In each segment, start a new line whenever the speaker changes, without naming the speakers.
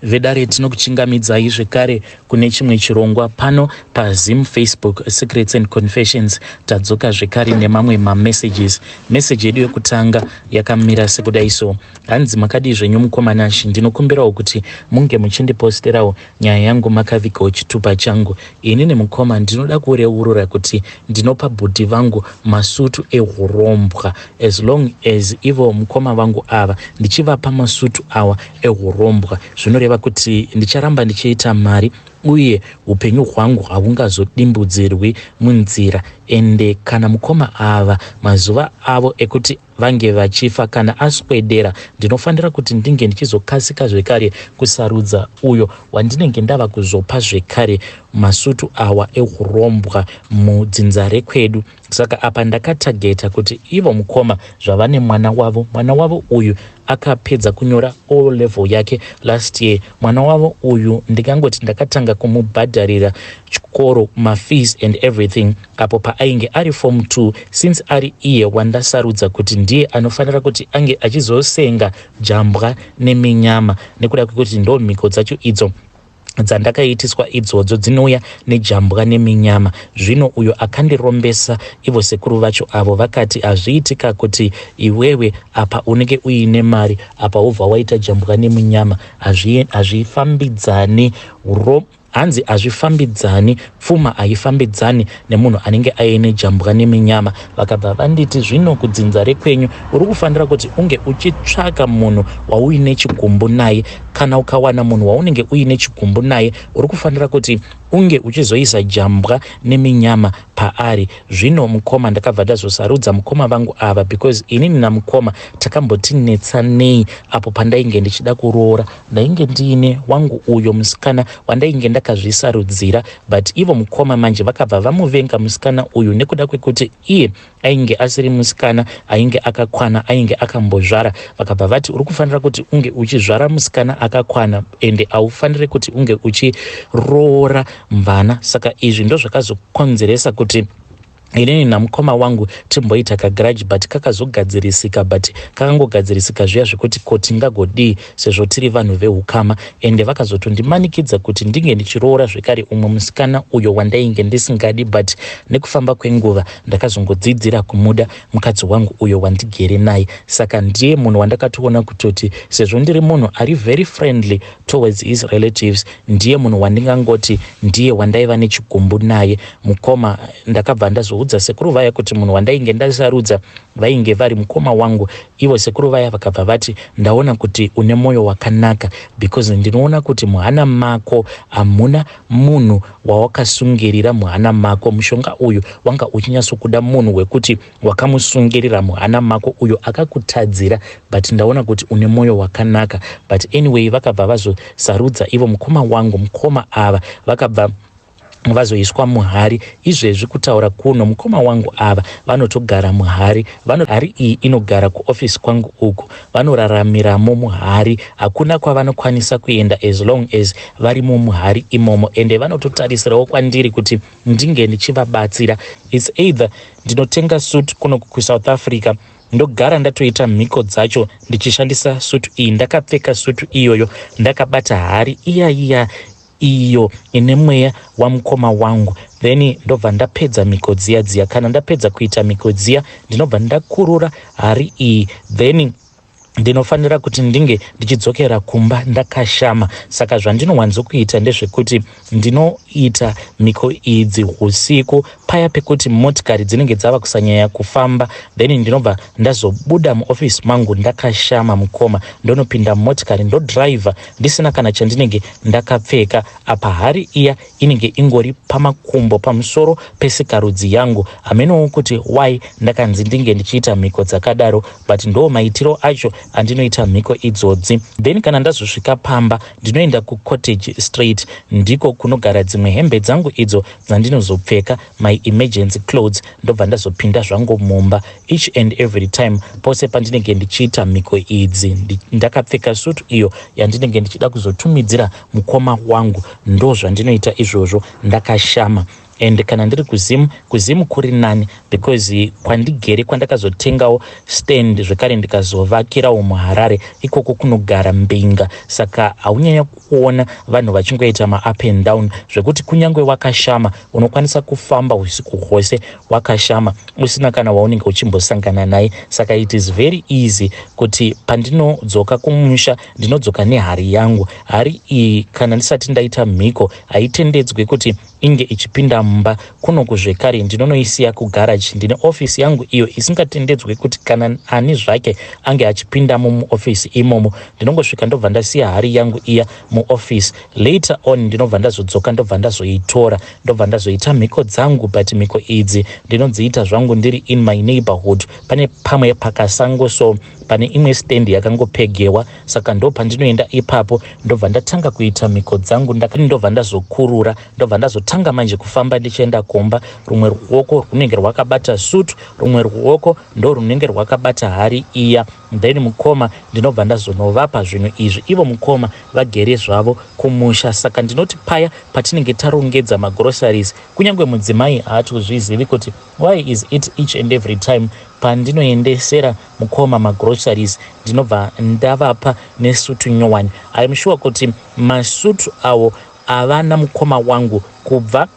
Vedare, tinokuchingamidzai zvekare kune chimwe chirongwa pano paZim Facebook Secrets and Confessions. Tadzoka zvekare nemamwe mamessages. Message yedu yekutanga yakamira sekudai so: Hanzi, "Makadii zvenyu mukoma Nashi? Ndinokumbirawo kuti munge muchindiposterawo nyaya yangu makavigawo chitupa changu. Ini nemukoma ndinoda kureurura kuti ndinopa bhudhi vangu masutu ehurombwa. As long as ivo mukoma vangu ava ndichivapa masutu awa ehurombwa, zvinoreva kuti ndicharamba ndichiita mari uye upenyu hwangu haungazodimbudzirwi munzira. Ende kana mukoma ava mazuva avo ekuti vange vachifa kana aswedera, ndinofanira kuti ndinge ndichizokasika zvekare kusarudza uyo wandinenge ndava kuzopa zvekare masutu awa ehurombwa mudzinza rekwedu. Saka apa ndakatageta kuti ivo mukoma zvavane mwana wavo, mwana wavo uyu akapedza kunyora O level yake last year. Mwana wavo uyu ndingangoti ndakatanga kumubhadharira chikoro, mafees and everything, apo paainge ari form 2. Since ari iye wandasarudza kuti ndiye anofanira kuti ange achizosenga jambwa neminyama, nekuda kwekuti ndo mhiko dzacho idzo dzandakaitiswa idzodzo dzinouya nejambwa neminyama. Zvino uyo akandirombesa, ivo sekuru vacho avo, vakati hazviitika kuti iwewe apa unenge uine mari, apa wobva waita jambwa neminyama. Hazvifambidzani. Hanzi hazvifambidzani, pfuma haifambidzani nemunhu anenge aine jambwa neminyama. Vakabva vanditi, zvino kudzinza rekwenyu uri kufanira kuti unge uchitsvaka munhu wauine chigumbu naye. Kana ukawana munhu waunenge uine chigumbu naye, uri kufanira kuti unge uchizoisa jambwa neminyama paari. Zvino mukoma, ndakabva ndazosarudza mukoma vangu ava because inini namukoma takambotinetsanei apo pandainge ndichida kuroora. Ndainge ndiine wangu uyo musikana wandainge ndakazvisarudzira, but ivo mukoma manje vakabva vamuvenga musikana uyu nekuda kwekuti iye ainge asiri musikana ainge akakwana, ainge akambozvara. Vakabva vati uri kufanira kuti unge uchizvara musikana akakwana, ende haufaniri kuti unge uchiroora mvana. Saka izvi ndo zvakazokonzeresa kuti inini namukoma wangu timboita kagrudge, but kakazogadzirisika, but kakangogadzirisika zviya zvekuti ko tingagodii sezvo tiri vanhu veukama. Ende vakazotondimanikidza kuti ndinge ndichiroora zvekare umwe musikana uyo wandainge ndisingadi, but nekufamba kwenguva ndakazongodzidzira kumuda mukadzi wangu uyo wandigere naye. Saka ndiye munhu wandakatoona kutoti sezvo ndiri munhu ari very friendly towards his relatives, ndiye munhu wandingangoti ndiye wandaiva nechigumbu naye mukoma. Ndakabva ndazoudza sekuru vaya kuti munhu wandainge ndasarudza vainge vari mukoma wangu. Ivo sekuru vaya vakabva vati, ndaona kuti une mwoyo wakanaka because ndinoona kuti muhana mako hamuna munhu wawakasungirira muhana mako. Mushonga uyu wanga uchinyatsokuda munhu wekuti wakamusungirira muhana mako uyo akakutadzira, but ndaona kuti une mwoyo wakanaka. But anyway, vakabva vazosarudza ivo mukoma wangu. Mukoma ava vakabva vazoiswa muhari. Izvezvi kutaura kuno, mukoma wangu ava vanotogara muhari. Hari iyi inogara kuofisi kwangu uku. Vanoraramiramo muhari, hakuna kwavanokwanisa kuenda as long as varimo muhari imomo. Ende vanototarisirawo kwandiri kuti ndinge ndichivabatsira. It's either ndinotenga suit kuno kuSouth Africa, ndogara ndatoita mhiko dzacho ndichishandisa sutu iyi, ndakapfeka sutu iyoyo, ndakabata hari iya iya iyo ine mweya wamukoma wangu, then ndobva ndapedza mhiko dziya dziya. Kana ndapedza kuita mhiko dziya, ndinobva ndakurura hari iyi, then ndinofanira kuti ndinge ndichidzokera kumba ndakashama. Saka zvandinowanzokuita ndezvekuti ndinoita mhiko idzi usiku, paya pekuti motikari dzinenge dzava kusanyanya kufamba, then ndinobva ndazobuda muofisi mangu ndakashama mukoma, ndonopinda mumotikari, ndodhiraivha ndisina kana chandinenge ndakapfeka. Apa hari iya inenge ingori pamakumbo, pamusoro pesikarudzi yangu. Hamenowo kuti why ndakanzi ndinge ndichiita mhiko dzakadaro, but ndo maitiro acho andinoita mhiko idzodzi. Then kana ndazosvika pamba, ndinoenda kucottage straight, ndiko kunogara dzimwe hembe dzangu idzo dzandinozopfeka, my emergency clothes, ndobva ndazopinda zvangu mumba. Each and every time, pose pandinenge ndichiita mhiko idzi ndakapfeka sutu iyo yandinenge ndichida kuzotumidzira mukoma wangu, ndo zvandinoita izvozvo ndakashama. And kana ndiri kuZim, kuZim kuri nani because kwandigere, kwandakazotengawo stand zvekare, ndikazovakirawo muHarare ikoko, kunogara mbinga, saka haunyanya kuona vanhu vachingoita maup and down, zvekuti kunyange wakashama unokwanisa kufamba usiku hwose wakashama usina kana waunenge uchimbosangana naye. Saka it is very easy kuti pandinodzoka kumusha ndinodzoka nehari yangu. Hari iyi, kana ndisati ndaita mhiko, haitendedzwi kuti inge ichipinda mumba. Kunoku zvekare ndinonoisiya kugaraji. Ndine ofisi yangu iyo isingatendedzwi kuti kana ani zvake ange achipindamo muofisi imomo. Ndinongosvika, ndobva ndasiya hari yangu iya muofisi. Later on ndinobva ndazodzoka, ndobva ndazoitora, ndobva ndazoita mhiko dzangu. But mhiko idzi ndinodziita zvangu ndiri in my neighborhood. Pane pamwe pakasango, so pane imwe stand yakangopegewa, saka ndo pandinoenda ipapo, ndobva ndatanga kuita mhiko dzangu. Ndobva ndazokurura, ndobva ndazotanga manje kufamba ndichienda kumba. Rumwe ruoko runenge rwakabata sutu, rumwe ruoko ndo runenge rwakabata hari iya. Then mukoma ndinobva ndazonovapa zvinhu izvi, ivo mukoma vagere zvavo kumusha. Saka ndinoti paya patinenge tarongedza magroceries, kunyange mudzimai haatozvizivi kuti why is it each and every time pandinoendesera mukoma magroceries ndinobva ndavapa nesutu nyowani. I am sure kuti masutu awo avana mukoma wangu, kubva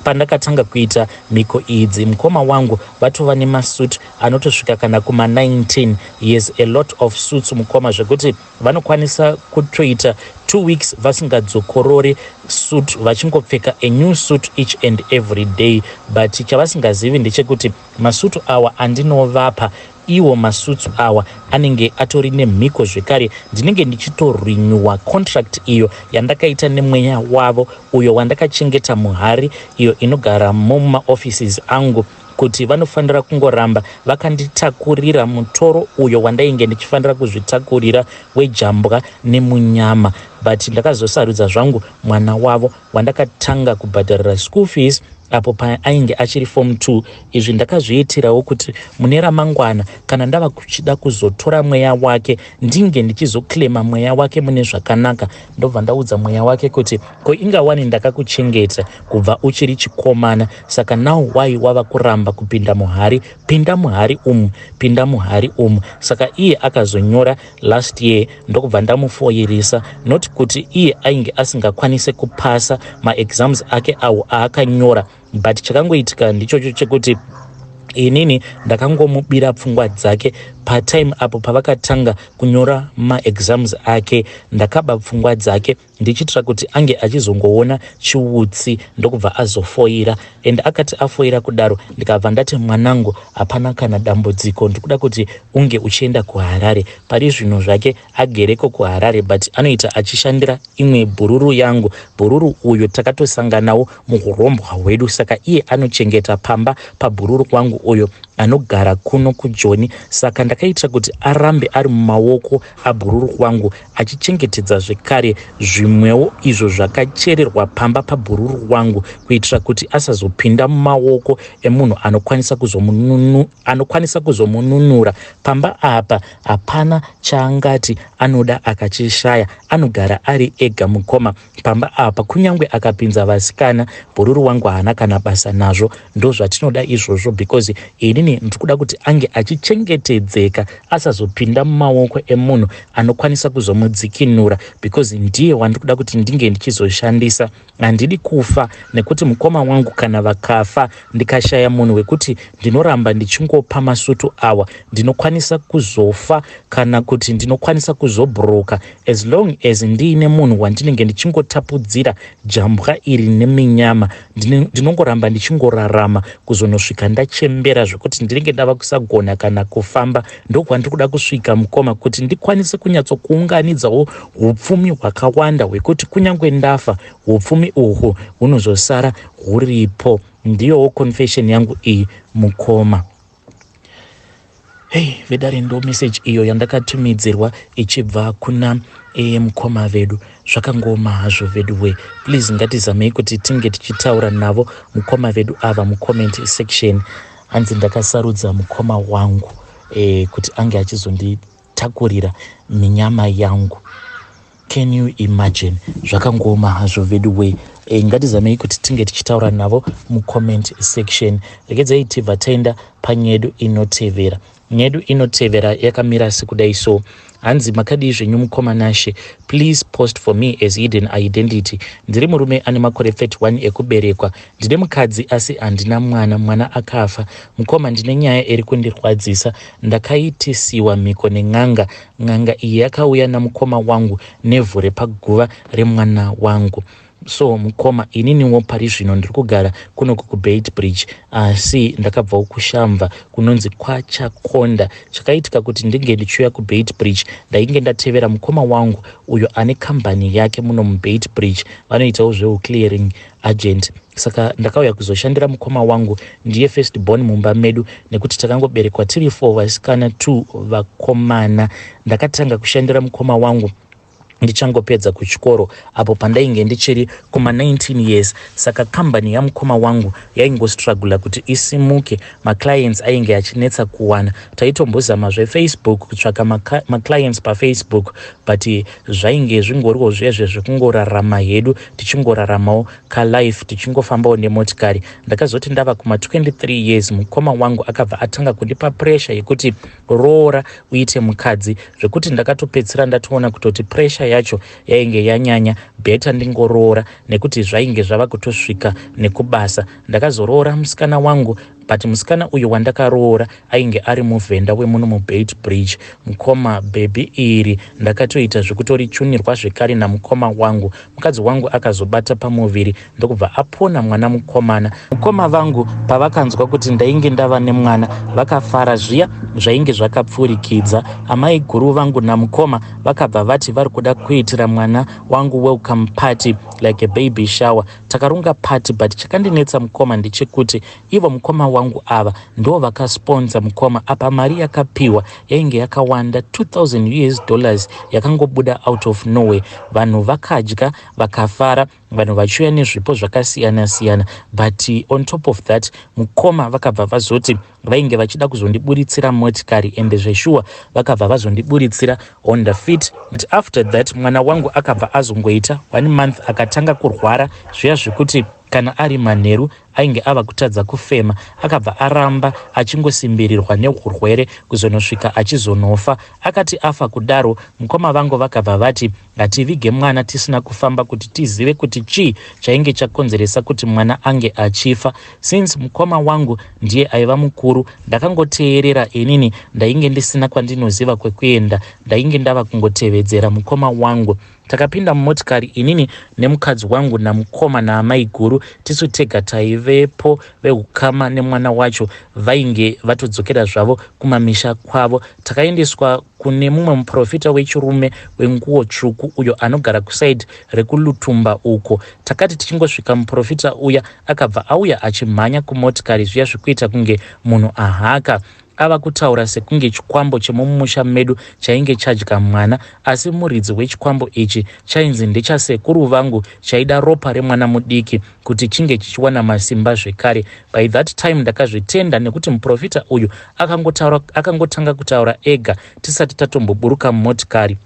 pandakatanga kuita mhiko idzi, mukoma wangu vatova nemasutu anotosvika kana kuma19 years. A lot of suits, mukoma, zvekuti vanokwanisa kutoita 2 weeks vasingadzokorori suit, vachingopfeka a new suit each and every day. But chavasingazivi ndechekuti masutu awa andinovapa iwo, masutu awa anenge atori nemhiko zvekare. Ndinenge ndichitorenewa contract iyo yandakaita nemweya wavo uyo wandakachengeta muhari iyo inogara mumaoffices angu, kuti vanofanira kungoramba vakanditakurira mutoro uyo wandainge ndichifanira kuzvitakurira wejambwa nemunyama. But ndakazosarudza zvangu mwana wavo wandakatanga kubhadharira school fees apo paainge achiri form 2. Izvi ndakazviitirawo kuti mune ramangwana, kana ndava kuchida kuzotora mweya wake, ndinge ndichizoclaima mweya wake mune zvakanaka. Ndobva ndaudza mweya wake kuti, "Ko ingawani ndakakuchengeta kubva uchiri chikomana, saka now why wava kuramba kupinda muhari? Pinda muhari umu, pinda muhari umu." Saka iye akazonyora last year, ndokubva ndamufoyirisa. Not kuti iye ainge asingakwanisi kupasa maexams ake awo aakanyora, but chakangoitika ndichocho chekuti inini ndakangomubira pfungwa dzake patime apo pavakatanga kunyora maexams ake. Ndakaba pfungwa dzake ndichiitira kuti ange achizongoona chiutsi, ndokubva azofoira. And akati afoira kudaro, ndikabva ndati, "Mwanangu, hapana kana dambudziko, ndikuda kuti unge uchienda kuHarare." Pari zvino zvake agereko kuHarare, but anoita achishandira imwe bhururu yangu. Bhururu uyu takatosanganawo muurombwa hwedu, saka iye anochengeta pamba pabhururu wangu uyo anogara kuno kuJoni. Saka ndakaitira kuti arambe ari mumaoko abhururu wangu, achichengetedza zvekare zvimwewo izvo zvakachererwa pamba pabhururu wangu, kuitira kuti asazopinda mumaoko emunhu anokwanisa kuzomununura. Pamba apa hapana chaangati anoda akachishaya. Anogara ari ega mukoma pamba apa. Kunyange akapinza vasikana, bhururu wangu haana kana basa nazvo. Ndo zvatinoda izvozvo, because inini ndiri kuda kuti ange achichengetedzeka, asazopinda mumaoko emunhu anokwanisa kuzomudzikinura, because ndiye wandiri kuda kuti ndinge ndichizoshandisa. Handidi kufa, nekuti mukoma wangu kana vakafa, ndikashaya munhu wekuti ndinoramba ndichingopa masutu awa, ndinokwanisa kuzofa kana kuti ndinokwanisa kuzobhuroka. As long as ndiine munhu wandinenge ndichingotapudzira jambwa iri neminyama, ndinongoramba ndichingorarama kuzonosvika ndachembera, zvekuti ndinenge ndava kusagona kana kufamba. Ndokwandiri kuda kusvika, mukoma, kuti ndikwanise kunyatsokuunganidzawo upfumi hwakawanda hwekuti kunyange ndafa, upfumi uhwu hunozosara huripo. Ndiyowo confession yangu iyi, mukoma. Hei vedare, ndo message iyo yandakatumidzirwa ichibva kuna mukoma vedu. Zvakangoma hazvo vedu we. Please, ngatizamei kuti tinge tichitaura navo mukoma vedu ava mucomment section. Hanzi, "Ndakasarudza mukoma wangu kuti ange achizonditakurira minyama yangu." Can you imagine? Zvakangoma hazvo vedu we. E, ngatizamei kuti tinge tichitaura navo mucomment section. Regedzai tibva taenda panyedu inotevera. Nyedu inotevera yakamira sekudai so. Hanzi makadii zvenyu mukoma Nashe, please post for me as hidden identity. Ndiri murume ane makore 31 ekuberekwa. Ndine mukadzi asi handina mwana, mwana akafa. Mukoma, ndine nyaya iri kundirwadzisa. Ndakaitisiwa mhiko nen'anga. N'anga iyi yakauya namukoma wangu nevhu repaguva remwana wangu. So mukoma, ininiwo pari zvino ndiri kugara kunoku kuBeitbridge, asi ndakabvawo kuShamva kunonzi kwaChakonda. Chakaitika kuti ndinge ndichiuya kuBeitbridge, ndainge ndatevera mukoma wangu uyo ane kambani yake muno muBeitbridge, vanoitawo zveuclearing agent. Saka ndakauya kuzoshandira mukoma wangu, ndiye first born mumba medu nekuti takangoberekwa tiri 4 vasikana, 2 vakomana. Ndakatanga kushandira mukoma wangu ndichangopedza kuchikoro apo pandainge ndichiri kuma19 years. Saka kambani yamukoma wangu yaingostrugula kuti isimuke, maclients ainge achinetsa kuwana. Taitombozama zveFacebook, kutsvaka maclients paFacebook, but zvainge zvingoriwo zvezve zvekungorarama hedu, tichingoraramawo kalife, tichingofambawo nemotikari. Ndakazoti ndava kuma23 years, mukoma wangu akabva atanga kundipa pressure yekuti roora uite mukadzi, zvekuti ndakatopedzisira ndatoona kutoti pressure yacho yainge yanyanya, better ndingoroora nekuti zvainge zvava kutosvika nekubasa. Ndakazoroora musikana wangu, but musikana uyu wandakaroora ainge ari muvhenda wemuno muBeitbridge. Mukoma, bhebhi iri ndakatoita zvekutorichunirwa zvekare namukoma wangu. Mukadzi wangu akazobata pamuviri ndokubva apona mwana mukomana. Mukoma vangu pavakanzwa kuti ndainge ndava nemwana, vakafara zviya zvainge zvakapfurikidza. Amai guru vangu namukoma vakabva vati vari kuda kuitira mwana wangu welcome party, like a baby shower. Takarunga party, but chakandinetsa mukoma ndechekuti ivo mukoma wangu ava ndo vakasponsa mukoma. Apa mari yakapiwa yainge yakawanda, 2000 US dollars yakangobuda out of nowhere. Vanhu vakadya vakafara, vanhu vachiuya nezvipo zvakasiyana-siyana, but on top of that mukoma vakabva vazoti vainge vachida kuzondiburitsira motikari, ende zveshuwa vakabva vazondiburitsira Honda Fit. But after that mwana wangu akabva azongoita one month akatanga kurwara zviya zvekuti kana ari manheru ainge ava kutadza kufema. Akabva aramba achingosimbirirwa neurwere kuzonosvika achizonofa. Akati afa kudaro, mukoma vangu vakabva vati hativige mwana tisina kufamba kuti tizive kuti chii chainge chakonzeresa kuti mwana ange achifa. Since mukoma wangu ndiye aiva mukuru, ndakangoteerera. Inini ndainge ndisina kwandinoziva kwekuenda, ndainge ndava kungotevedzera mukoma wangu. Takapinda mumotikari inini nemukadzi wangu namukoma naamai guru, tisu tega taivepo. Veukama nemwana wacho vainge vatodzokera zvavo kumamisha kwavo. Takaendeswa kune mumwe muprofita wechirume wenguo tsvuku uyo anogara kusaidi rekuLutumba uko. Takati tichingosvika, muprofita uya akabva auya achimhanya kumotikari zviya zvekuita kunge munhu ahaka, ava kutaura sekunge chikwambo chemumusha medu chainge chadya mwana, asi muridzi wechikwambo ichi chainzi ndechasekuru vangu, chaida ropa remwana mudiki kuti chinge chichiwana masimba zvekare. By that time ndakazvitenda nekuti muprofita uyu akangotanga kutaura ega tisati tatomboburuka mumotikari.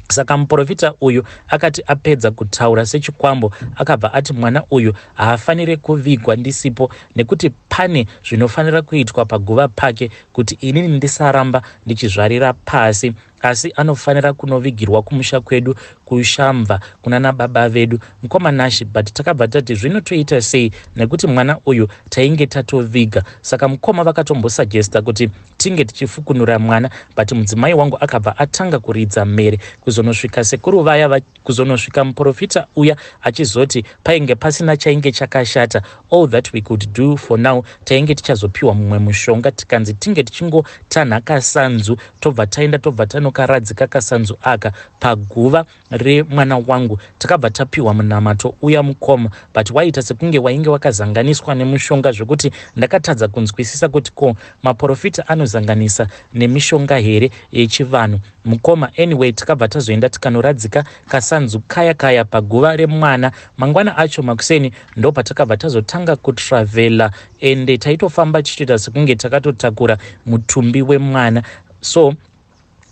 Saka muprofita uyu akati apedza kutaura sechikwambo, akabva ati mwana uyu haafaniri kuvigwa ndisipo nekuti pane zvinofanira kuitwa paguva pake kuti inini ndisaramba ndichizvarira pasi, asi anofanira kunovigirwa kumusha kwedu kuShamva kuna nababa vedu. Mukoma Nashi, but takabva tati zvinotoita sei nekuti mwana uyu tainge tatoviga? Saka mukoma vakatombosugesta kuti tinge tichifukunura mwana, but mudzimai wangu akabva atanga kuridza mhere kuzonosvika sekuru vaya, kuzonosvika muprofita uya achizoti painge pasina chainge chakashata. All that we could do for now, tainge tichazopiwa mumwe mushonga, tikanzi tinge tichingotanha kasanzu, tobva taenda, tobva tanokaradzika kasanzu aka paguva remwana wangu. Takabva tapiwa munamato uya mukoma, but waita sekunge wainge wakazanganiswa nemushonga, zvekuti ndakatadza kunzwisisa kuti ko maprofita anozanganisa nemishonga here yechivanhu mukoma. Anyway, takabva tazoenda tikanoradzika kasanzu kaya kaya paguva remwana. Mangwana acho makuseni ndo patakabva tazotanga kutravhela, ende taitofamba tichitoita sekunge takatotakura mutumbi wemwana. So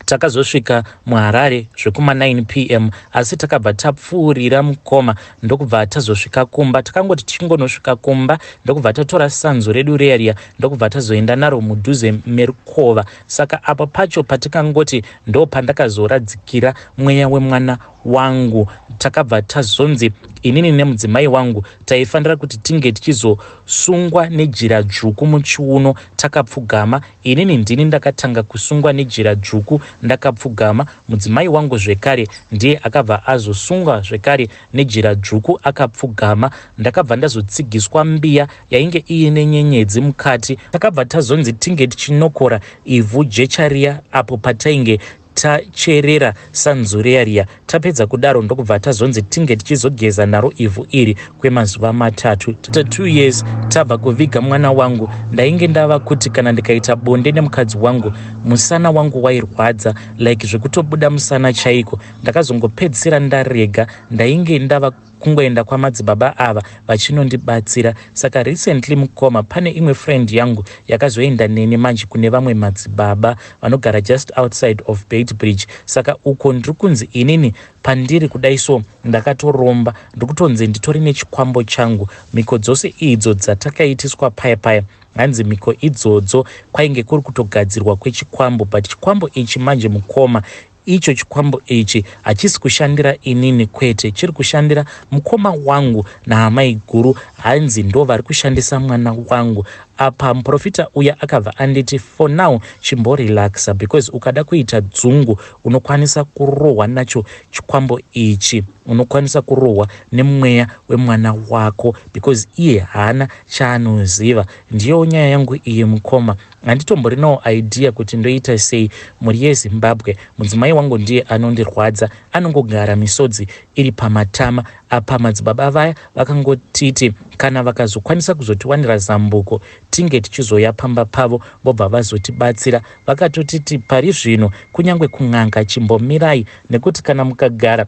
Takazosvika muHarare zvekuma 9 pm asi takabva tapfuurira mukoma ndokubva tazosvika kumba. Takangoti tichingonosvika kumba ndokubva tatora sanzu redu riya riya ndokubva tazoenda naro mudhuze merukova. Saka apo pacho patikangoti ndopandakazoradzikira mweya wemwana wangu. Takabva tazonzi inini nemudzimai wangu taifanira kuti tinge tichizosungwa nejira dzvuku muchiuno takapfugama. Inini ndini ndakatanga kusungwa nejira dzvuku ndakapfugama. Mudzimai wangu zvekare ndiye akabva azosungwa zvekare nejira dzvuku akapfugama. Ndakabva ndazotsigiswa mbiya yainge iine nyenyedzi mukati. Takabva tazonzi tinge tichinokora ivhu jecha riya apo patainge tacherera sanzu riya riya. Tapedza kudaro ndokubva tazonzi tinge tichizogeza naro ivhu iri kwemazuva matatu. Ta 2 years tabva kuviga mwana wangu ndainge ndava kuti kana ndikaita bonde nemukadzi wangu musana wangu wairwadza like zvekutobuda musana chaiko. Ndakazongopedzisira ndarega ndainge ndava kungoenda kwamadzibaba ava vachinondibatsira. Saka recently mukoma pane imwe friend yangu yakazoenda neni manje kune vamwe madzibaba vanogara just outside of Beitbridge. Saka uko ndiri kunzi inini pandiri kudai so ndakatoromba ndiri kutonzi nditori nechikwambo changu. Mhiko dzose idzo dzatakaitiswa paya paya hanzi mhiko idzodzo kwainge kuri kutogadzirwa kwechikwambo but chikwambo ichi manje mukoma Icho chikwambo ichi hachisi kushandira inini kwete, chiri kushandira mukoma wangu naamaiguru hanzi ndo vari kushandisa mwana wangu. Apa muporofita uya akabva anditi for now chimborelaxa because ukada kuita dzungu unokwanisa kurohwa nacho chikwambo ichi, unokwanisa kurohwa nemweya wemwana wako because iye haana chaanoziva. Ndiyo nyaya yangu iyi mukoma. Handitomborinawo idea kuti ndoita sei mhuri yeZimbabwe. Mudzimai wangu ndiye anondirwadza, anongogara misodzi iri pamatama. Apa madzibaba vaya vakangotiti kana vakazokwanisa kuzotiwanira zambuko tinge tichizoya pamba pavo vobva vazotibatsira. Vakatotiti pari zvino kunyange kun'anga chimbomirai nekuti kana mukagara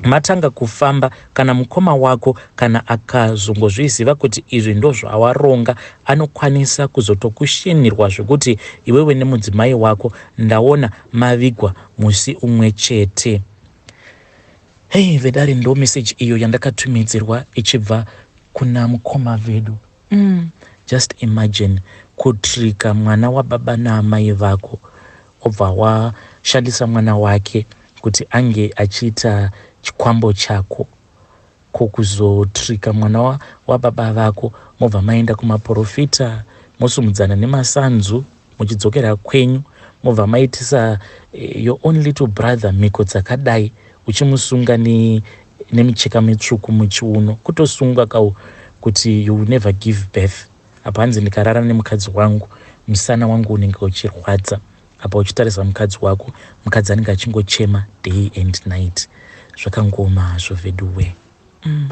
matanga kufamba kana mukoma wako kana akazongozviziva kuti izvi ndozvawaronga anokwanisa kuzotokushinirwa zvekuti iwewe nemudzimai wako ndaona mavigwa musi umwe chete. Hey vedare ndo message iyo yandakatumidzirwa ichibva kuna mukoma vedu. Umm just imagine kutrika mwana wababa naamai vako obva washandisa mwana wake kuti ange achiita chikwambo chako ko kuzotrika mwana wababa vako mobva maenda kumaporofita mosumudzana nemasanzu muchidzokera kwenyu mobva maitisa eh, your own little brother mhiko dzakadai uchimusunga nemicheka mitsvuku muchiuno kutosungwa kau kuti you will never give birth apa hanzi ndikarara nemukadzi wangu musana wangu unenge uchirwadza apa uchitarisa mukadzi wako mukadzi anenge achingochema day and night zvakangooma hazvo veduwe mm.